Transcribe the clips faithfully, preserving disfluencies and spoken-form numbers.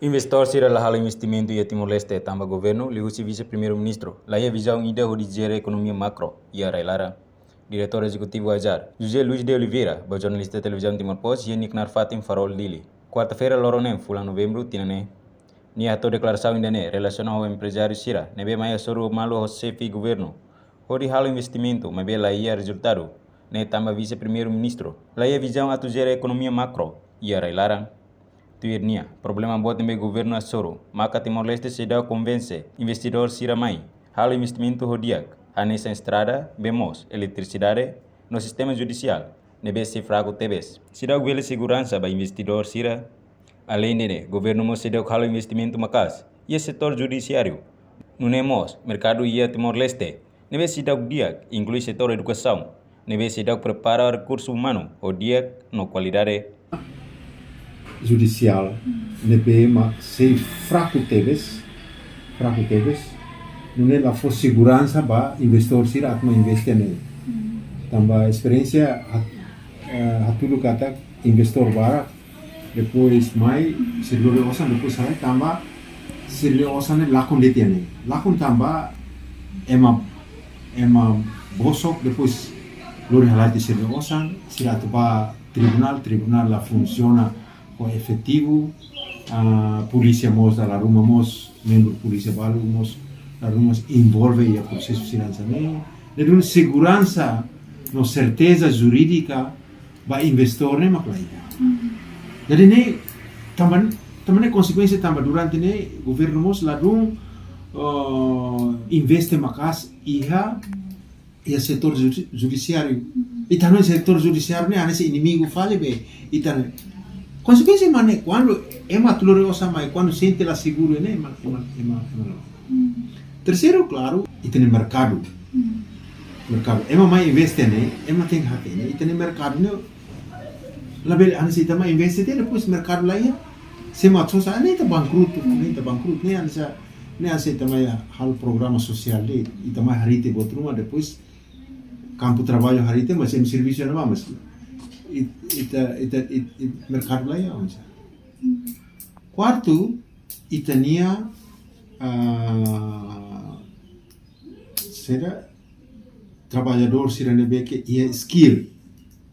Investidór sira la halo investimentu iha Timor-Leste tanba governu, liuhusi Vise-Primeiru-Ministru, la iha vizaun ida hodi jere ekonomia makro iha rai-laran. Diretór Ezekutivu AJAR, José Luís de Oliveira, ba jornalista Televizaun Timor Post iha nia knaar fatin Farol, Dili, kuarta-feira loron neen fulan Novembru tinan ne'e. Nia hato'o deklarasaun ida-ne'e relasiona ho emprezáriu sira ne'ebé mai hasoru malu ho xefe governu hodi halo investimentu, maibé la iha rezultadu, ne'e tanba Vise-Primeiru-Ministru la iha vizaun atu jere ekonomia makro iha rai-laran. Tuir nia, problema boot ne'ebé governu hasoru maka Timor-Leste seidauk konvense investidór sira mai halo investimentu ho di'ak, hanesan estrada, bee moos, eletrisidade no sistema judisiál ne'ebé sei fraku tebes. Seidauk bele seguransa ba investidór sira. Aleinde ne'e, governu mós seidauk halo investimentu maka'as iha setór judisiáriu. Nune'e mós, merkadu iha Timor-Leste ne'ebé seidauk di'ak, inklui setór edukasaun ne'ebé seidauk prepara rekursu umanu ho di'ak no kualidade. Judisiál ne'ebé mak sei fraku tebes, fraku tebes. Nune'e la fó seguransa ba investidór sira atu mai investe ne'e. Tanba esperiénsia hat-, eh, hatudu katak investidór barak, depois mai sira lori osan, depois halai tanba sira-nia osan ne'e lakon de'it iha ne'e. Lakon tanba ema, ema bosok, depois lori halai tiha sira-nia osan, sira atu ba tribunál, tribunál la funsiona ho efetivu, ah, polísia mós dala ruma mós, membru polísia balu mós dala ruma mós envolve iha prosesu sira hanesan ne'e. Ne'e duni seguransa no serteza jurídika ba investidór ne'e mak la iha. Jadi ne'e tanba, tanba ne'e konsekuénsia tanba durante ne'e governu mós ladún, eh, investe maka'as iha, iha setór judi-, judisiáriu. Ita hanoin setór judisiáriu ne'e hanesan inimigu fali be. Ita ne'e. Konsekuénsia mak ne'e, kuandu ema atu lori osan mai, kuandu sente la seguru ne'e, ema, ema, ema, ema la. Terseiru, klaru, ita-nia merkadu. Merkadu. Ema mai investe ne'e, ema tenke hatene ita-nia merkadu ne'e. Labele hanesan ita mai investe tiha, depois merkadu la iha. Sé mak sosa, ne'e ita bangkrutu, ne'e ita bangkrutu, ne'e hanesan, ne'e hanesan ita mai halo programa sosiál de'it, ita mai haree tiha buat ruma, depois kampu traballu haree tiha, mas ema servisu iha ne'ebá, mas it-, ita, ita, it-, it-, merkadu la iha, hanesan. Kuartu, ita-nia, ah, sira traballadór sira ne'ebé ke iha skill,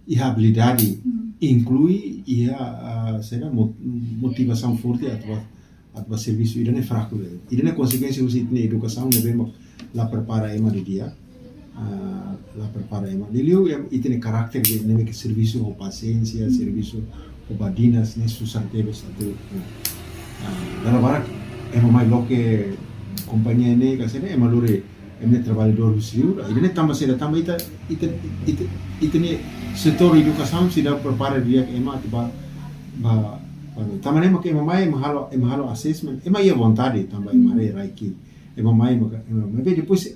iha abilidade, inklui iha, ah, sira mo-, motivasaun forte atu ba, atu ba servisu, ida-ne'e fraku de'it. Ida-ne'e konsekuénsia husi ita-nia edukasaun ne'ebé mak la prepara ema didi'ak, ah, la prepara ema. Liuliu, em, ita-nia karakter de, ne'ebé ke servisu ho pasiénsia, servisu ho badinas, ne'e susar tebes atu, ah, dala barak ema mai loke kompañia ne'e, ka sira, ema lori, ema ne'e traballadór husi liur. Ida-ne'e tanba saida, tanba ita, ita, ita, ita-nia setór edukasaun seidauk prepara di'ak ema atu ba, ba, ba, tanba ne'e mak ema mai, ema halo, ema halo assessment, ema iha vontade, tanba ema haree rai ki'ik. Ema mai, ema, ema mai. Be depois,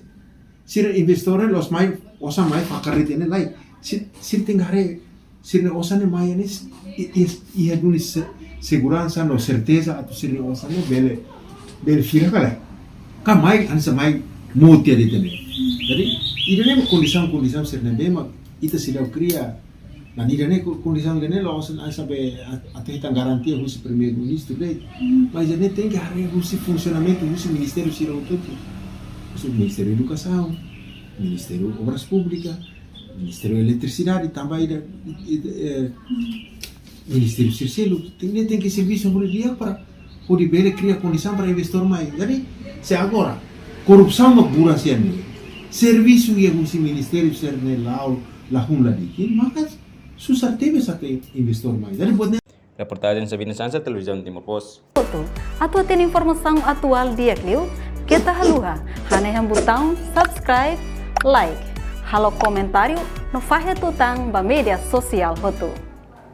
sira investidór ne'e la'ós mai, osan mai fakar de'it ne'e lae. Si, sira tenke haree, sira-nia osan ne'e mai ne'e, i, i, iha duni se-, seguransa no serteza atu sira-nia osan ne'e bele, bele fila ka lae. Ka mai, hanesan mai mout tiha de'it ne'e. Jadi, ida-ne'e mak kondisaun, kondisaun sira ne'ebé mak ita seidauk kria. Nah, ida-ne'e ko-, kondisaun ida-ne'e la'ós hanesan be a-, atu hetan garantia husi Primeiru-Ministru de'it. Mas ida-ne'e tenke haree husi funsionamentu husi ministériu sira hotu-hotu. Husi Ministériu Edukasaun, Ministériu Obras Públikas, Ministériu Eletrisidade, tanba ida, ida, eh, ministériu sira seluk, tenke, tenke servisu hodi di'ak para hodi bele kria kondisaun para investidór mai. Jadi, se agora korrupsaun mak buras iha ne'e, servisu iha husi ministériu sira-ne'e la'o, la hun la di'ak, maka susar tebes atu investidór mai. Jadi buat ne'e. Reportajen Sabina Sansa, Televizaun Timor Post. Atu hatene informasaun atuál di'ak liu, keta haluha hanehan butaun subscribe, like, halo komentáriu no fahe tutan ba média sosiál hotu.